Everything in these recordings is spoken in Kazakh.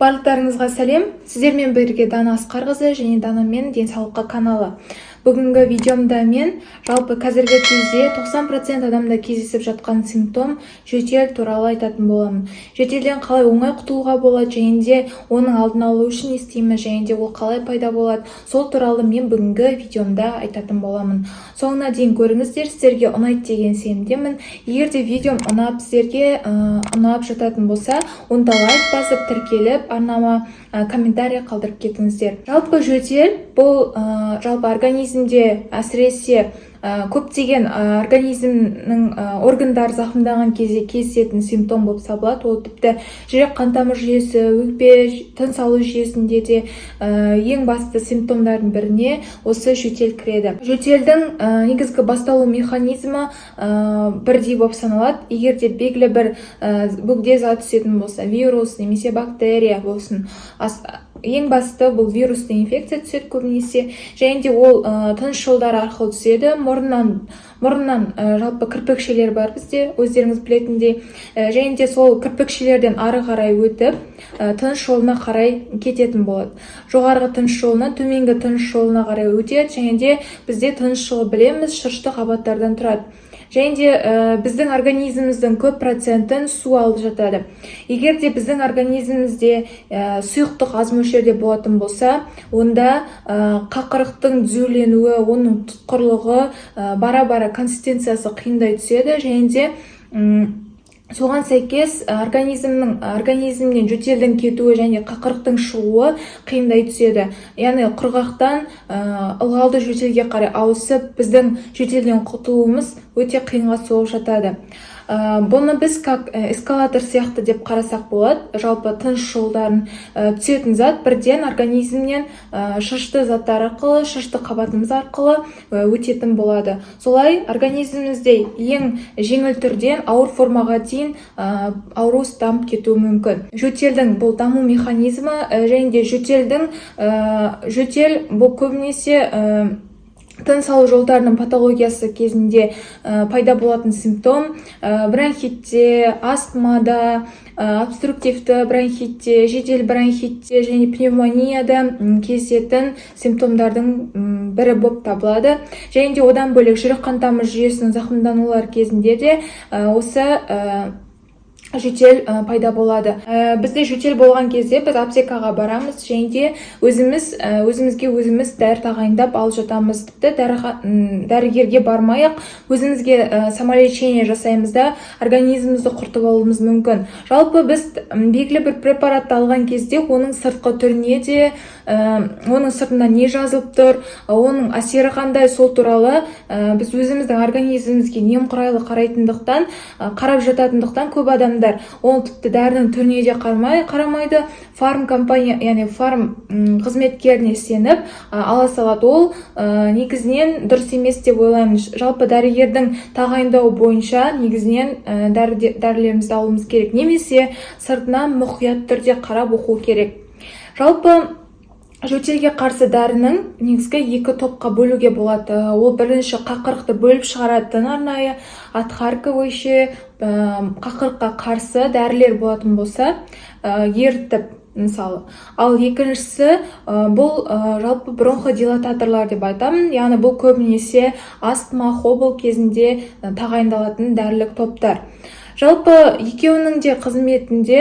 Барлықтарыңызға сәлем! Сіздермен бірге Дана Асқарқызы және Дана мен денсаулыққа каналы. Бүгінгі видеомда мен жалпы қазіргі кезде 90% адамда кездесіп жатқан симптом — жөтел туралы айтатын боламын. Жөтелден қалай оңай құтылуға болады және де оның алдын алу үшін не істейміз және де ол қалай пайда болады, сол туралы мен бүгінгі видеомда айтатын боламын. Соңына дейін көріңіздер, сіздерге ұнайды деген сенімдемін. Егер де видеом ұнап, сіздерге ұнап жататын болса, онда лайк басып, тіркеліп, арнама комментарий қалдырып кетіңіздер. Жалпы жөтел бұл жалпы организмде, әсіресе көптеген организмнің органдары зақымданған кезде кездесетін симптом болып табылады. Ол тіпті жүрек қан тамыр жүйесі, өкпе, тыныс алу жүйесінде де ең басты симптомдардың біріне осы жөтел кіреді. Жөтелдің негізгі басталу механизмі бірдей болып саналады. Егер де белгілі бір бөгде зат түсетін болса, вирус немесе бактерия болсын, ең басты бұл вирусты инфекция түседі көбінесе және де ол тыныс жолдары арқылы түседі, мұрыннан. Жалпы кірпікшелер бар бізде, өздеріңіз білетіндей, және де сол кірпікшелерден ары қарай өтіп, тыныс жолына қарай кететін болады. Жоғарғы тыныс жолынан төменгі тыныс жолына қарай өтеді. Және де бізде тыныс жолы, білеміз, шырышты қабаттардан тұрады және де біздің организміміздің көп процентін су алып жатады. Егер де біздің организмімізде сұйықтық аз мөлшерде болатын болса, онда қақырықтың түзуленуі, оның тұтқырлығы бара бара консистенциясы қиындай түседі және де соған сәйкес организмнен жөтелдің кетуі және қақырықтың шығуы қиындай түседі. Яғни құрғақтан ылғалды жөтелге қарай ауысып, біздің жөтелден құтылуымыз өте қиынға соғып жатады. Бұны біз как эскалатор сияқты деп қарасақ болады. Жалпы тыныс жолдарын түсетін зат бірден организмнен шырышты заттар арқылы, шырышты қабатымыз арқылы өтетін болады. Солай организмімізде ең жеңіл түрден ауыр формаға дейін ауру дамып кетуі мүмкін. Жөтелдің бұл даму механизмі және де жөтел бұл көбінесе тыныс алу жолдарының патологиясы кезінде пайда болатын симптом. Бронхитте, астмада, обструктивті бронхитте, жедел бронхитте және пневмонияда кездесетін симптомдардың бірі болып табылады. Және де одан бөлек жүрек қан тамыр жүйесінің зақымданулары кезінде де осы жөтел пайда болады. Бізде жөтел болған кезде біз аптекаға барамыз және де өзімізге өзіміз дәрі тағайындап алып жатамыз. Тіпті дәрігерге бармай ақ өзімізге самолечение жасаймыз да, организмімізді құртып алуымыз мүмкін. Жалпы біз белгілі бір препаратты алған кезде оның сыртқы түріне де, оның сыртында не жазылып тұр, оның әсері қандай, сол туралы біз өзіміздің организмімізге немқұрайлы қарайтындықтан, қарап жататындықтан, көп адамдар ол тіпті дәрінің түріне де қарамайды, фарм компания, яғни фарм қызметкеріне сеніп ала салады. Ол негізінен дұрыс емес деп ойлаймын. Жалпы дәрігердің тағайындауы бойынша негізінен дәрілерімізді алуымыз керек немесе сыртынан мұқият түрде қарап оқу керек. Жалпы жөтелге қарсы дәрінің негізгі екі топқа бөлуге болады. Ол бірінші қақырықты бөліп шығаратын арнайы отхаркивающий, қақырыққа қарсы дәрілер болатын болса, ерітіп мысалы. Ал екіншісі бұл жалпы бронходилататорлар деп айтамын, яғни бұл көбінесе астма, ХОБЛ кезінде тағайындалатын дәрілік топтар. Жалпы екеуінің де қызметінде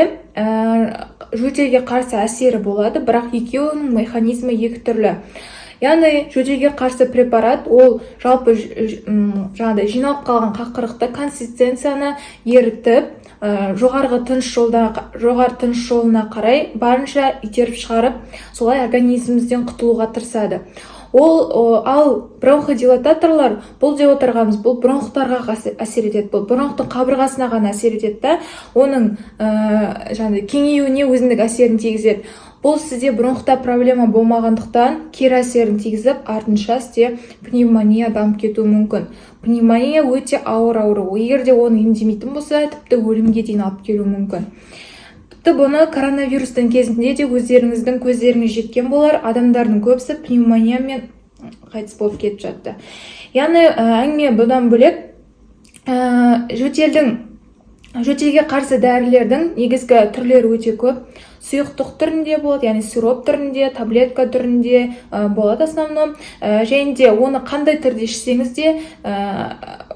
жөтелге қарсы әсері болады, бірақ екеуінің механизмі екі түрлі. Яғни жөтелге қарсы препарат ол жалпы жаңағыдай жиналып қалған қақырықты, консистенцияны ерітіп, жоғары тыныс жолына қарай барынша итеріп шығарып, солай организмімізден құтылуға тырысады ол. Ал бронходилататорлар бұл деп отырғанымыз, бұл бронхтарға әсер етеді, бұл бронхтың қабырғасына ғана әсер етеді да, оның жаңағыдай кеңеюіне өзіндік әсерін тигізеді. Бұл сізде бронхта проблема болмағандықтан, кері әсерін тигізіп, артынша сізде пневмония дамып кетуі мүмкін. Пневмония өте ауыр ауру. Егер де оны емдемейтін болса, тіпті өлімге дейін алып келуі мүмкін. Тіпті бұны коронавирустың кезінде де өздеріңіздің көздеріңіз жеткен болар, адамдардың көбісі пневмониямен қайтыс болып кетіп жатты. Яғни әңгіме бұдан бөлек, жөтелдің Жөтелге қарсы дәрілердің негізгі түрлері өте көп. Сұйықтық түрінде болады, яғни сироп түрінде, таблетка түрінде болады основном. Және де оны қандай түрде ішсеңіз де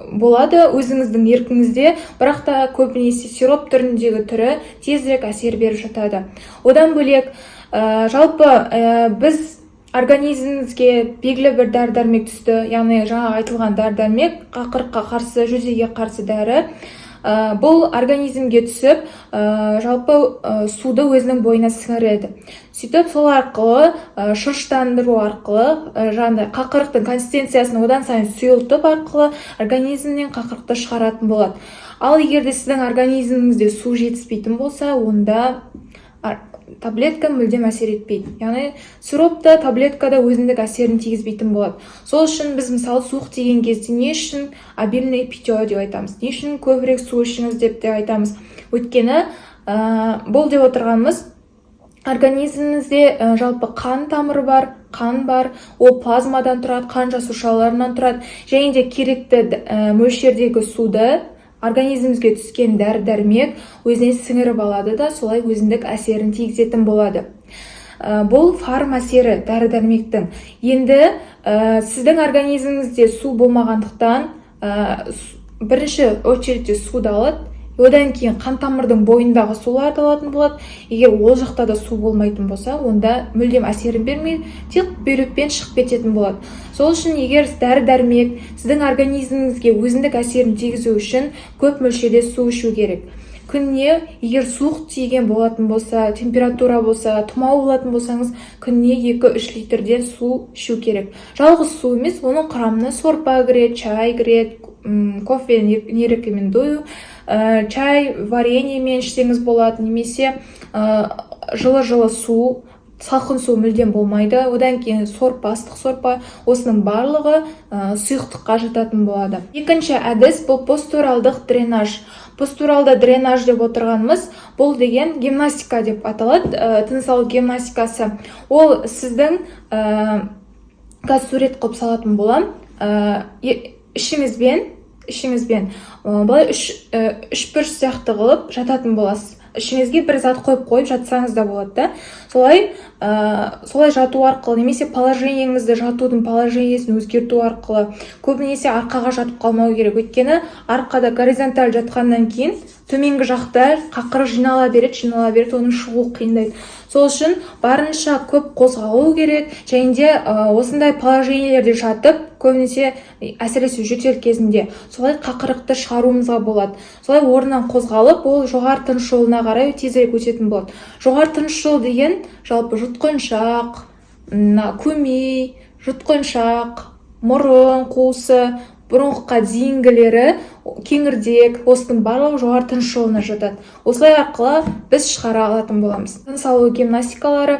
болады, өзіңіздің еркіңізде, бірақ та көбінесе сироп түріндегі түрі тезірек әсер беріп жатады. Одан бөлек, жалпы біз организмімізге белгілі бір дәрі дәрмек түсті, яғни жаңа айтылған дәрі дәрмек, қақырыққа қарсы, жөтелге қарсы дәрі. Бұл организмге түсіп, жалпы суды өзінің бойына сіңіреді. Сөйтіп, сол арқылы шырыштандыру арқылы, жаңағыдай қақырықтың консистенциясын одан сайын сұйылтып арқылы организмнен қақырықты шығаратын болады. Ал егер де сіздің организміңізде су жетіспейтін болса, онда таблетка мүлдем әсер етпейді, яғни сироп та, таблетка да өзіндік әсерін тигізбейтін болады. Сол үшін біз, мысалы, суық тиген кезде не үшін обильное питье деп айтамыз, не үшін көбірек су ішіңіз деп те айтамыз? Өйткені бұл деп отырғанымыз, организмімізде жалпы қан тамыры бар, қан бар, ол плазмадан тұрады, қан жасушаларынан тұрады және де керекті мөлшердегі суды организмімізге түскен дәрі дәрмек өзіне сіңіріп алады да, солай өзіндік әсерін тигізетін болады. Бұл фарм әсері дәрі дәрмектің. Енді сіздің организміңізде су болмағандықтан, бірінші очередь те суды алады, одан кейін қан тамырдың бойындағы суларды алатын болады. Егер ол жақта да су болмайтын болса, онда мүлдем әсерін бермей, тек бүйрекпен шығып кететін болады. Сол үшін егер дәрі дәрмек сіздің организміңізге өзіндік әсерін тигізу үшін көп мөлшерде су ішу керек. Күніне, егер суық тиген болатын болса, температура болса, тұмау болатын болсаңыз, күніне 2-3 литрден су ішу керек. Жалғыз су емес, оның құрамына сорпа кіреді, чай кіреді, кофе не рекомендую. Чай варенье мен ішсеңіз болады немесе жылы-жылы су, салқын су мүлдем болмайды. Одан кейін сорпа, ыстық сорпа, осының барлығы сұйықтыққа жататын болады. Екінші әдіс — бұл постуралдық дренаж. Постуралды дренаж деп отырғанымыз, бұл деген гимнастика деп аталады, тыныс алу гимнастикасы. Ол сіздің қазір сурет қылып салатын боламын, ішіңізбен былай үшбұрыш сияқты қылып жататын боласыз. Ішіңізге бір зат қойып қойып жатсаңыз да болады да. Солай жату арқылы немесе положение ңізді, жатудың положение сін өзгерту арқылы. Көбінесе арқаға жатып қалмау керек, өйткені арқада горизонталь жатқаннан кейін төменгі жақта қақырық жинала береді, жинала береді, оның шығуы қиындайды. Сол үшін барынша көп қозғалу керек және де осындай положение лерде жатып, көбінесе, әсіресе жөтел кезінде, солай қақырықты шығаруымызға болады. Солай орнынан қозғалып, ол жоғары тыныс жолына қарай тезірек өтетін болады. Жоғары тыныс жолы деген жалпы жұтқыншақ, мына көмей, жұтқыншақ, мұрын қуысы, бронхқа дейінгілері, кеңірдек, осының барлығы жоғары тыныс жолына жатады. Осылай арқылы біз шығара алатын боламыз. Тыныс алу гимнастикалары,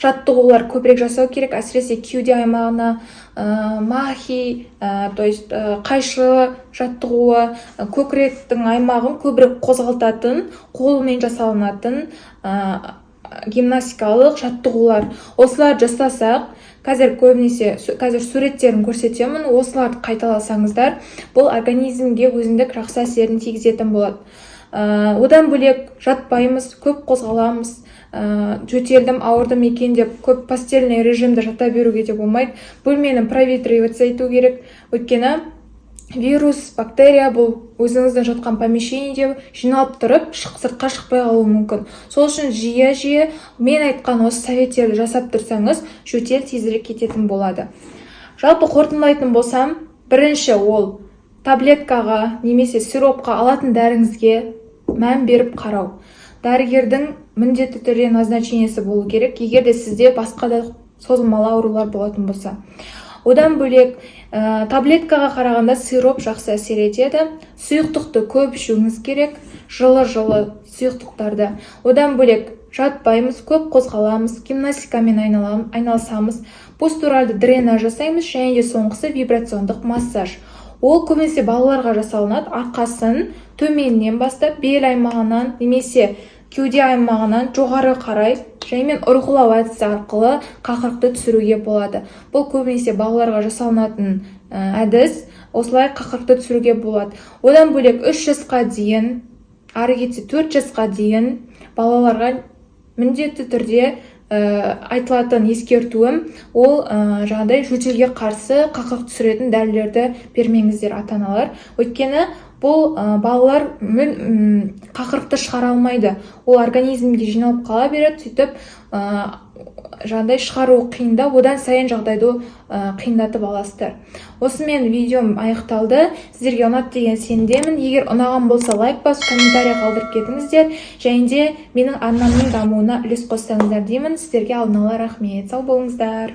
жаттығулар көбірек жасау керек, әсіресе кеуде аймағына, махи, то есть қайшы жаттығуы, көкіректің аймағын көбірек қозғалтатын, қолмен жасалынатын гимнастикалық жаттығулар. Осыларды жасасақ, қазір көбінесе қазір суреттерін көрсетемін, осыларды қайталасаңыздар, бұл организмге өзіндік жақсы әсерін тигізетін болады. Одан бөлек, жатпаймыз, көп қозғаламыз. Жөтелдім, ауырдым екен деп көп постельный режимде жата беруге де болмайды, бөлмені проветриваться ету керек, өйткені вирус, бактерия бұл өзіңіздің жатқан помещение де жиналып тұрып, сыртқа шықпай қалуы мүмкін. Сол үшін жиі жиі мен айтқан осы совет терді жасап тұрсаңыз, жөтел тезірек кететін болады. Жалпы қорытындылайтын болсам, бірінші ол таблеткаға немесе сиропқа, алатын дәріңізге мән беріп қарау, дәрігердің міндетті түрде назначение сі болу керек, егер де сізде басқа да созылмалы аурулар болатын болса. Одан бөлек, таблеткаға қарағанда сироп жақсы әсер етеді. Сұйықтықты көп ішуіңіз керек, жылы жылы сұйықтықтарды. Одан бөлек, жатпаймыз, көп қозғаламыз, гимнастикамен айналысамыз, постуральды дренаж жасаймыз және де соңғысы вибрациондық массаж. Ол көбінесе балаларға жасалынады. Арқасын төменнен бастап, бел аймағынан немесе кеуде аймағынан жоғары қарай жаймен ұрғылау әдісі арқылы қақырықты түсіруге болады. Бұл көбінесе балаларға жасалынатын әдіс. Осылай қақырықты түсіруге болады. Одан бөлек, 3 жасқа дейін Ары кетсе 4 жасқа дейін балаларға міндетті түрде айтылатын ескертуім ол жаңағыдай жөтелге қарсы, қақырық түсіретін дәрілерді бермеңіздер, ата аналар. Өйткені бұл балалар қақырықты шығара алмайды, ол организмде жиналып қала береді. Сөйтіп жаңағыдай шығару қиындап, одан сайын жағдайды қиындатып аласыздар. Осымен видеом аяқталды. Сіздерге ұнады деген сенімдемін. Егер ұнаған болса, лайк басып, комментарий қалдырып кетіңіздер және де менің арнамның дамуына үлес қоссаңыздар деймін. Сіздерге алдын ала рахмет. Сау болыңыздар.